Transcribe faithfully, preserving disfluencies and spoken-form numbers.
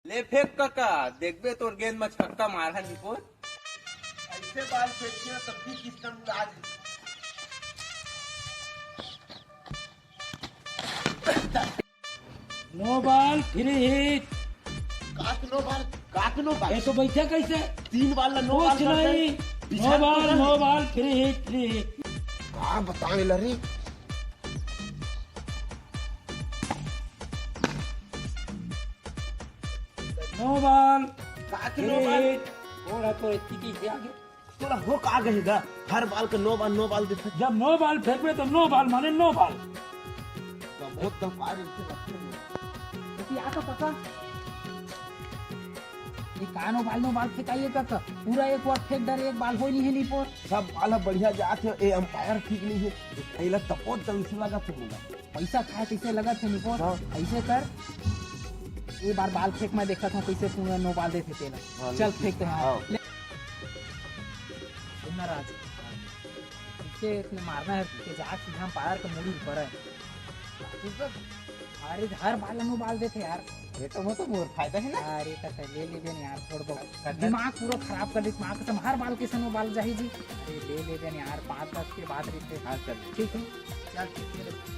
ले फेंक कका, देखबे तोर गेंद म छक्का मारहन निपोर। ऐसे बाल फेंकिए तब भी किसका मुड़ा जी। No ball, free hit। काक नो बाल, काक नो बाल। ये तो बैठा कैसे? तीन बाल ला नो बाल कुछ कर दे। नहीं। बिछा No ball, दे। no ball, free hit, free hit। का बतावे ला रे? No ball, काक free नो बाल। hit। और तो इतनी की आगे। तोला हो का गहेगा? हर बाल के नो बाल, नो बाल देथे। जब no ball फेंकबे तो no ball माने no ball। तो बहुत दफा रे इसे लगते हैं। या तो पता ये का no ball, no ball फेंकाइए का, का? पूरा एक बार फेंक डर, एक बाल हो नहीं है निपोर। सब बाल ह बढ़िया जात हे, ए अंपायर ठीक नहीं है। एला तपोत जल्दी से लगा थे मुला। पैसा खाए कैसे लगा थे निपोर? हाँ। ऐसे कर, ये बार बाल फेंक, मैं देखा था कैसे पूरा no ball देथे तेला। हाँ, चल ठीक। फेंक दे। हाँ। हाँ। ले। सुन ना राज, इसे इतने मारना है कि जा सीधा अंपायर के मुड़ी ऊपर है। अरे हर बाल no ball देथे यार। ये तो हो तो मोर फायदा है ना। अरे तक ले ले देन यार, थोड़ बहुत करना- दिमाग पूरा खराब कर दे। दिमाग से हर बाल कैसे no ball जाही जी। अरे ले ले देन यार, पाँच दस के बात रहते। हाँ चल। ठीक है, चल ठीक है।